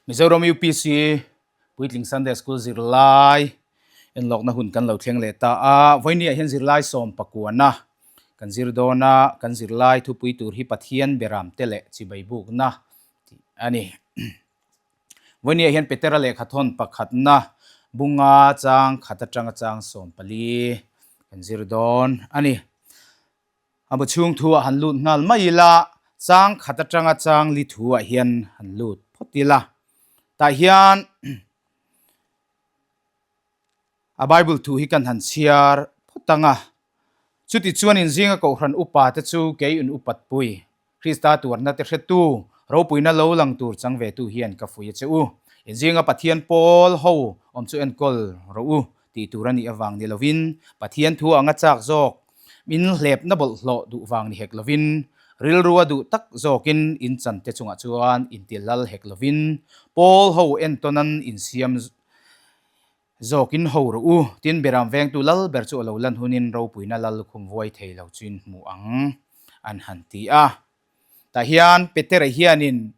Mizoram UPC Puitling Sunday School zirlai enlawkna hun kan lo thleng leh ta a, vawinia hian zirlai sawm pakuana kan zir dawn a, kan zirlai thupui tur hi Pathian beram te leh chibai bukna tih a ni. Vawinia hian Petera lehkhathawn pakhatna bunga chang khat atanga chang 14 kan zir dawn a ni. A bu chhung thu ah han lut nghal mai ila, chang khat atanga chang li thu ah hian han lut phawt ila. Tah hian a Bible thu hi kan han chhiar phawt ang a. Chuti chuan inzinga Kohhran upa te chu kei in upat pui. Krista tuarna te hretu, ropuina lo lang tur chang ve tu hian ka fui a che u. Inzinga Pathian pawl ho awm chu enkawl rawh u tih tur a nih avang ni lovin, Pathian thu anga chak zawk min hlepna bawlhhlawh duh vang ni hek lovin, rilrua duh tak zawkin in chan te chungah chuan inti lal hek lovin, pawl ho entawnan insiam Zawkin ho rawh u, tin Beram vengtu lal ber chu a lo lan hunin ropuina lal lukhum vuai thei lo chuin hmu ang, an han ti a. Tah hian Petera hianin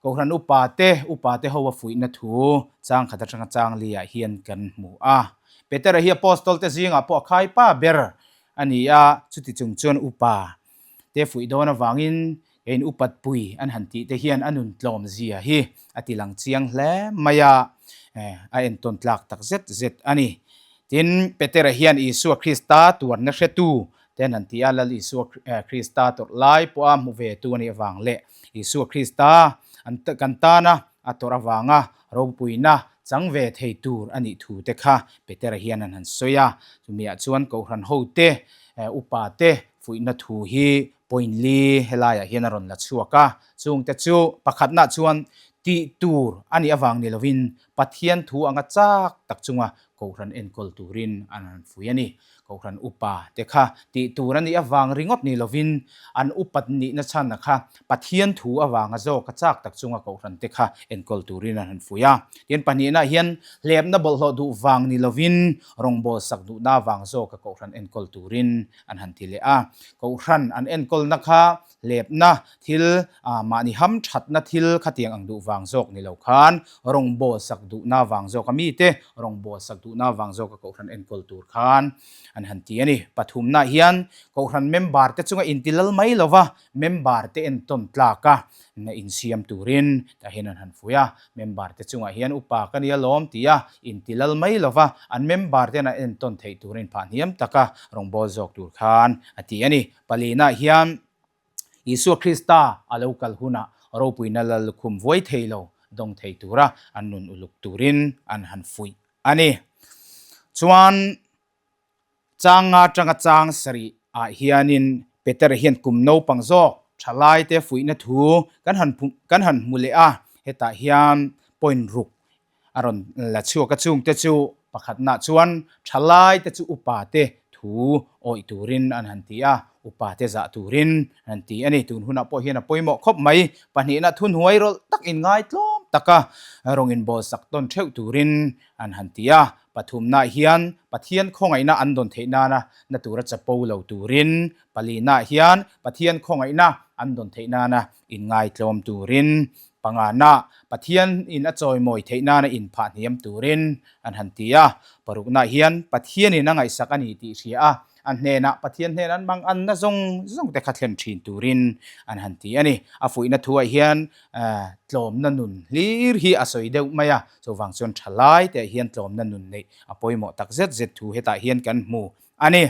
Kohhran upa te, upa te ho a fuihna thu chang khat atanga chang liah hian kan hmu a. Petera hi Apostol te zingah pawh a khaipa ber a ni a, chuti chung chuan upa te fuih dawn avangin keiin upat pui an han tih te hian a nun tlawm zia hi a ti lang chiang hle mai a, a entawn tlak tak zet zet a ni. Tin, Petera hian Isua Krista tuarna hretu te an han ti a, Lal Isua Krista tawrh lai pawha hmu ve tu a nih avang leh Isua Krista an kan tana a tawrh avanga ropuina chang ve thei tur a nih thu te kha Petera hian an han sawi a. Chumiah chuan Kohhran hote, upa te Fuihna thu hi point li helaiah hian a rawn la chhuak a, chungte chu pakhatna chuan tih tur a nih avang ni lovin Pathian thu anga chak tak chunga Kohhran enkawl turin an rawn fui a ni. Kohhran upa te kha tih tur a nih avang ringawt ni lovin an upat nihna chhanna kha Pathian thu avanga zawka chak tak chunga Kohhran te kha enkawl turin an rawn fui a. Tin, pahnihna hian hlepna bawlhhlawh duh vang ni lovin rawngbâwl sak duhna avang zawka Kohhran enkawl turin an han ti leh a. Kohhran an enkawlna kha hlepna thil, mahni ham thatna thil khatiang ang duh vang zawk ni lo khan rawngbâwl sak duhna vang zawka mite rawngbâwl sak duhna vang zawka Kohhran enkawl tur khan an han ti a ni. Pathumna hian Kohhran member te chunga inti lal mai lova member te entawn tlak a insiam turin tah hian an han fui a. Member te chungah hian upa ka nia lawm ti a, inti lal mai lova an member ten an entawn theih turin phah hniam taka rawngbâwl zawk tur khan a ti a ni. Palina hian Isua Krista a lo kal hunah ropuina lal lukhum vuai thei lo dawng thei tura an nun uluk turin an han fuih a ni. Chuan Chang nga tanga chang sarih ah hianin Petera hian kum naupang zawk thalai te fuihna thu kan han kan han hmu leh a, hetah hian point ruk a rawn la chhuak a, chungte chu pakhatna chuan thalai te chu upa te thu awih turin an han ti a, upa te zah turin an han ti a ni. Tun hunah pawh hian a pawimawh khawp mai. Pahnihna thuhnuai rawlh tak inngaitlawm taka rawng inbawlsak tawn theuh turin an han ti a. Pathumnaah hian Pathian khawngaihna an dawn theih nana na tura chapo lo turin, palinaah hian Pathian khawngaihna an dawn theih nana inngaitlawm turin, panganaah Pathian in a chawimawi theih nana inphah hniam turin an han ti a. Paruknaah hian Pathianin a ngaihsak a ni tih hria a, a hnenah Pathian hnenah an mang anna zawng zawng te kha thlen thin turin an han ti a ni. A fuihna thuah hian tlawmna nun hlir hi a sawi deuh mai a, chuvang chuan tha lai te ah hian tlawmna nun neih a pawimawh tak zet zet thu hetah hian kan hmu a ni.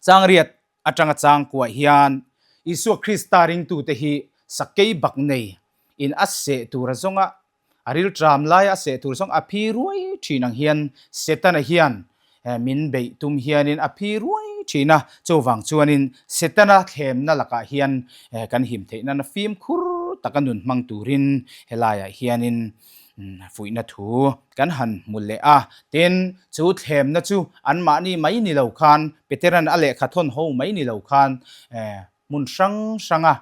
Changriat atanga changkuah hian Isua Krista ringtute hi sakei bak nei in a seh tur a zawng a, A rilṭam laia a seh tur zawng a phi ruai ṭhin ang hian Setana hian min beih tum hianin a phi ruai ṭhin a, chuvang chuanin Setana thlemna lakah hian kan him theih nana fimkhur taka nun hmang turin helaiah hianin fuihna thu kan han hmu leh a. Tin, chu thlemna chu anmahni mai ni lo khan, Petera'n a lehkha thawn ho mai ni lo khan Hmun hrang hranga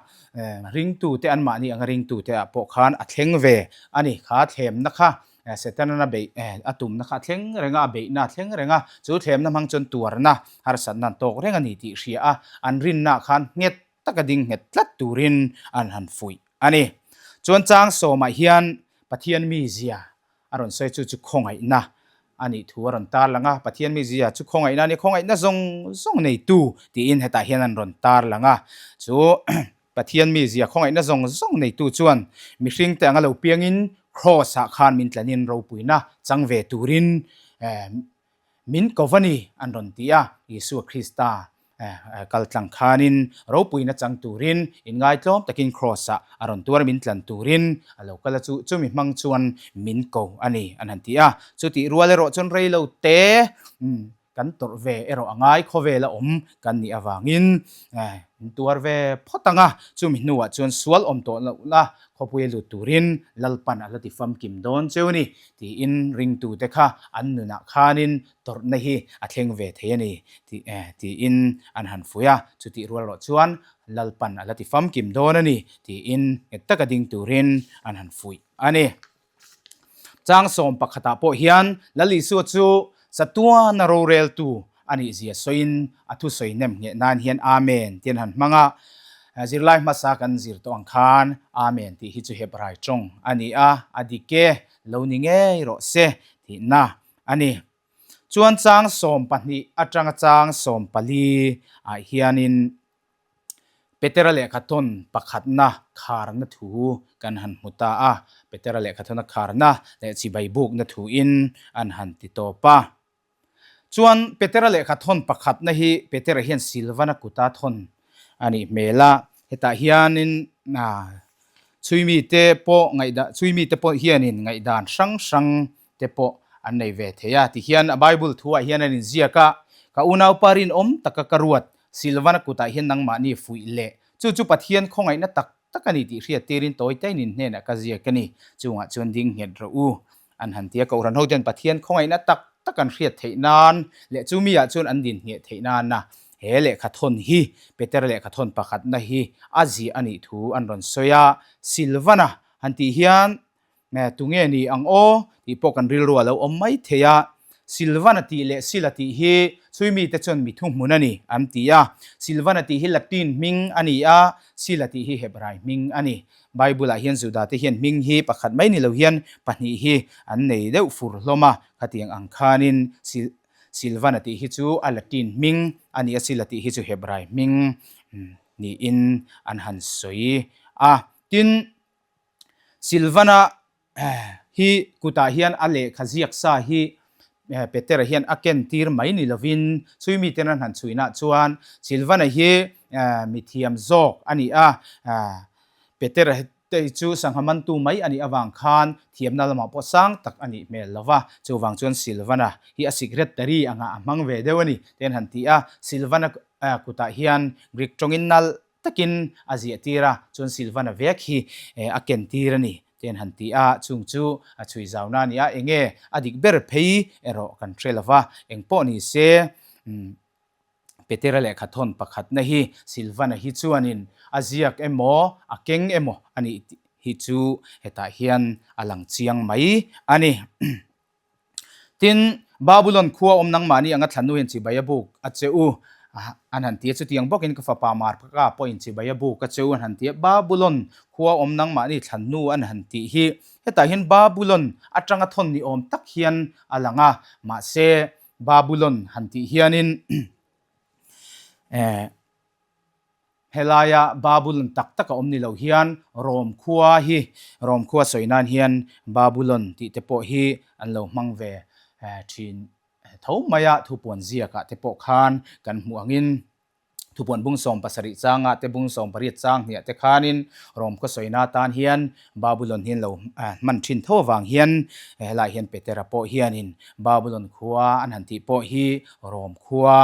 ringtute anmahni anga ringtute ah pawh khan a thleng ve a ni. Kha thlemna kha Setanan a beih a tumna kha a thleng reng a, a beihna a thleng reng a, chu thlemna hmang chuan tuarna harsatna an tawk reng a ni tih hria a, an rinna ah khan nghet taka ding nghet tlat turin an han fuih a ni. Chuan chang sawmah hian. Pathian mizia a rawn sawi chu chu khawngaihna a nih thu a rawn tarlang a, Pathian mizia chu khawngaihna a ni, khawngaihna zawng zawng neitu tiin hetah hian an rawn tarlang a, chu Pathian mizia khawngaihna zawng zawng neitu chuan mihringte anga lo piangin Kraws ah khan min tlanin ropuina chang ve turin min ko va ni an rawn ti a, Isua Krista kal tlang khanin ropuina chang turin inngaitlawm takin Kraws ah a rawn tuar min tlan turin a lo kal a chu chumi hmang chuan min ko a ni an han ti a, chutih rual erawh chuan rei lo te kan tawrh ve erawh a ngai khawvel a awm kan nih avangin in tuar ve phawt ang a, chumi hnuah chuan sual awm tawh loh la khawpui a lut turin Lalpan a la ti famkim dawn cheu a ni tiin ringtute kha an nunah khanin tawrhna hi a thleng ve thei a ni tih tiin an han fuih a, chutih rual rawh chuan Lalpan a la ti famkim dawn a ni tiin nghet taka ding turin an han fuih a ni. Chang sawm pakhatah pawh hian Lal Isua chu chatuana roreltu a nih zia sawiin a thusawi nem ngheh nan hian Amen tih an han hmang a. Zirlai hmasa kan zir tawh ang khan Amen tih hi chu Hebrai tawng a ni a, a dik e, lo ni ngei rawh se tihna a ni. Chuan chang 12 atanga chang 14 ah hianin Petera lehkhathawn pakhatna kharna thu kan han hmu ta a, Petera lehkhathawn a kharna leh chibai bukna thuin an han ti tawp a. Chuan Petera lehkhathawn pakhatna hi Petera hian Silvana kuta thawn a nih hmel a, hetah hianin chhui mite pawh ngaihdan chhui mite pawh hianin ngaihdan hrang hrang te pawh an nei ve thei a. Tihian a Bible thuah hian an inziak a, Ka unaupa rinawm taka ka ruat, Silvana kutah hian nangmahni fuih leh chu chu Pathian khawngaihna tak tak a ni tih hriat tirin tawi tain in hnenah ka ziak a ni. Chungah chuan ding nghet rawh u. An han ti a, Kohhran hoten Pathian khawngaihna tak tak an hriat theih nan leh chu miah chuan an din ngheh theih nana he lehkha thawn hi Peter lehkha thawn pakhatna hi a ziah a nih thu an rawn sawi a. Silvana han tih hian Tunge ni ang aw tih pawh kan rilru a lo awm mai thei a. Silvana tih leh Sila tih hi chhui mite chuan mi thuhmun a ni an ti a. Silvana tih hi Latin hming a ni a, Sila tih hi Hebrai hming a ni. Bible-ah hian Juda-te hian hming hi pakhat mai ni lo hian pahnih hi an nei deuh fur hlawm a. Khatiang ang khanin Silvana tih hi chu a Latin hming a ni a, Sila tih hi chu Hebrai hming niin an han sawi a. Tin, Silvana hi kutah hian a lehkha ziak sa hi Petera hian a ken tir mai ni lovin chhui miten an han chhuinah chuan Silvana hi mithiam zawk a ni a, Petera te hi chu sangha mantu mai a nih avang khan thiamna lamah pawh sang tak a nih hmel lo va, chuvang chuan Silvana hi a secretary angah a hmang ve deuh a ni te an han ti a, Silvana kutah hian Greek tawngin nalh takin a ziah tir a, chuan Silvana vek hi a ken tir a ni te an han ti a, chung chu a chhui zauna a ni a, enge a dik ber phei erawh kan hre lo va, eng pawh ni se Petera lehkha thawn pakhatna hi Silvana hi chuanin a ziak emaw a keng emaw a nih hi chu hetah hian a lang chiang mai a ni. Tin, Babulon khua awm nangmahni anga thlannu hian chibai a buk a che u an han ti a, chutiang bawkin ka fapa Marka pawhin chibai a buk a che u an han ti a. Babulon khua awm nangmahni thlannu an han tih hi hetah hian Babulon atanga thawn ni awm tak hian a lang a, mahse Babulon han tih hianin eh, Helaia Babulon tak tak a awm ni lo hian Rom khua hi Rom khua sawi nan hian Babulon tih te pawh hi an lo hmang ve thin tho mai a, thupuan ziakah te pawh khan kan hmuh angin thupuan bung 17 changah te bung 18 chang hniah te khanin Rom khua sawi na tan hian Babulon hi an lo hman thin tho avang hian helaiah hian Petera pawh hianin Babulon khua an han tih pawh hi Rom khua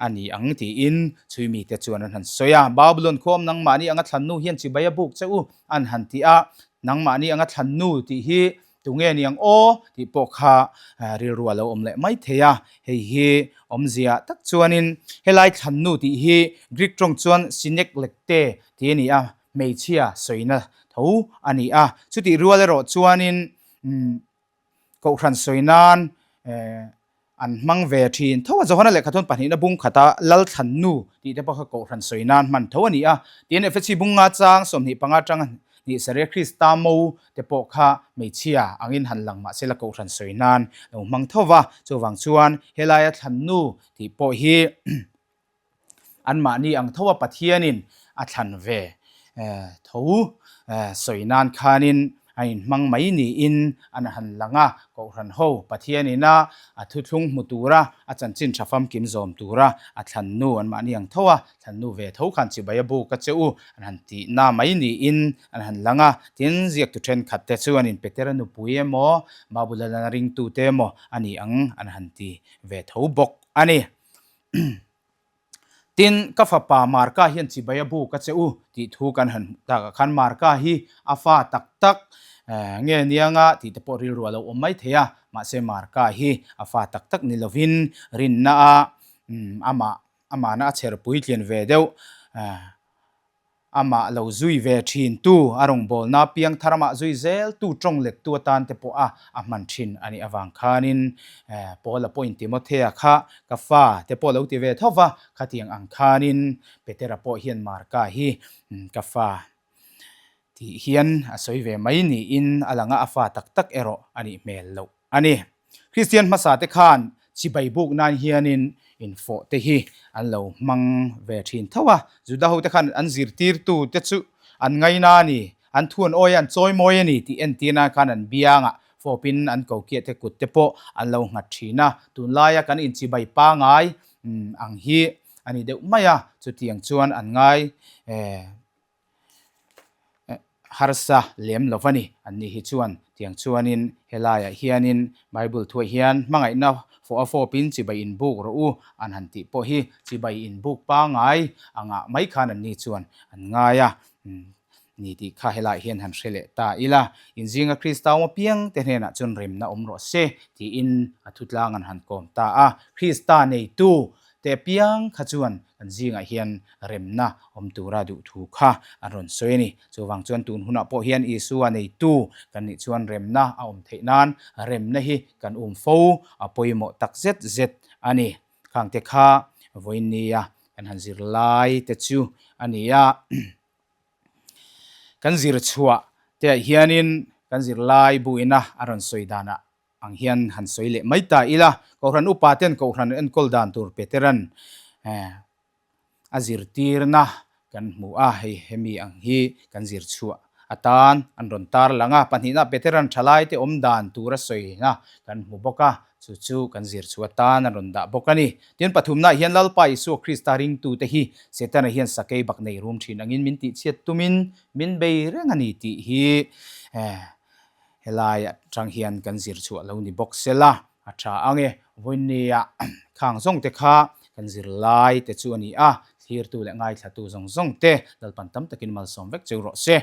A ni ang tiin chhui mite chuan an han sawi a. Babulon khuam nangmahni anga thlannu hian chibai a buk che u an han ti a. Nangmahni anga thlannu tih hi tunge ni ang aw tih pawh kha rilru a lo awm leh mai thei a. Hei hi awmzia tak chuanin helai thlannu tih hi Greek tawng chuan syneklekte tih a ni a, hmeichhia sawina tho a ni a. Chutih rual erawh chuanin Kohhran sawi nan an hmang ve thin tho a, Johana lehkha thawn pahnihna bung khata Lalthlannu tih te pawh kha Kohhran sawi nan hman tho a ni a. Tin, Efesi bung nga chang 25 tang. Ni Saria Krista mo te pawh kha hmeichhia angin han lang mahse la kohhran sawi nan lo hmang tho va. Chuvang chuan helaia thlan nu tih pawh hi anmahni ang tho a Pathianin a thlan ve tho sawi nan khanin a inhmang mai niin an han lang a, Kohhran ho Pathianin a a thuthlung hmu tura a chanchin tha famkim zawm tura a thlan nu anmahni ang tho a thlan nu ve tho khan chibai a buk a che u an han tih na mai niin an han lang a, tin ziaktu thenkhat te chuan in Petera nupui emaw Babulana ringtute emaw a ni ang an han ti ve tho bawk a ni. Tin, ka fapa Marka hian chibai a buk a che u tih thu kan han hmuh takah khan Marka hi a fa tak tak nge nianga tih te pawh rilru a lo awm mai thei a, mahse Marka hi a fa tak tak ni lovin rinna a amah amahna a chher puitlin ve deuh Amah lo zui ve thin tu, a rawngbawlna piang thar amah zui zel tu tawng let tu atan te pawh a a hman thin a nih avang khanin Paula pawhin Timothea kha ka fa te pawh lo ti ve tho va, khatiang ang khanin Petera pawh hian Marka hi ka fa tih hian a sawi ve mai niin a lang a, a fa tak tak erawh a nih hmel loh a ni. Kristian hmasa te khan chibai buk nan hianin infawh te hi an lo hmang ve thin tho a. Juda ho te khan an zirtirtu te chu an ngaina a ni, an thu an awi a, an chawi mawi a ni tih entir nan khan an biangah fawpin an kokiah te kut te pawh an lo nghat thin a. Tunlaia kan inchibai pangai ang hi a ni deuh mai a, chutiang chuan an ngai Harsa lem lo va ni. Anni hi chuan tiang chuanin helaiah hianin Bible thuah hian hmangaihna fawh a fawpin chibai inbuk rawh u an han tih pawh hi chibai inbuk pangai angah mai khan anni chuan an ngai a ni tih kha helaiah hian han hre leh ta ila. Inzinga Krista awm apiang te hnenah chuan remna awm rawh se tiin a thutlang an han kawm ta a. Krista neitu te apiang kha chuan kan zingah hian remna awm tura duh thu kha an rawn sawi a ni. Chuvang chuan tun hunah pawh hian Isua neitu kan nih chuan remna a awm theih nan remna hi kan um fo a pawimawh tak zet zet a ni. Khangte kha vawiinnia kan han zir lai te chu a ni a. Kan zir chhuah te ah hianin kan zirlai buina a rawn sawi danah Ang hian han sawi leh mai ta ila, Kohhran upa ten Kohhran enkawl dan tur Peteran a zirtirna kan hmu a, hei hemi ang hi kan zir chhuah atan an rawn tar lang a. Pahnihna Peteran thalaite awm dan tur a sawina kan hmu bawk a, chu chu kan zir chhuah atan an rawn dah bawk a ni. Tin, pathumnaah hian Lalpa Isua Krista ringtute hi Setana hian sakei bak nei rum thin angin min tihchhiat tumin min bei reng a ni tih hi Helai atang hian kan zir chhuah lo ni bawk sela a tha ang e. Vawinia khang zawng te kha kan zir lai te chu a ni a, thlirtu leh ngaithlatu zawng zawng te Lalpan tam takin malsawm vek cheu rawh se.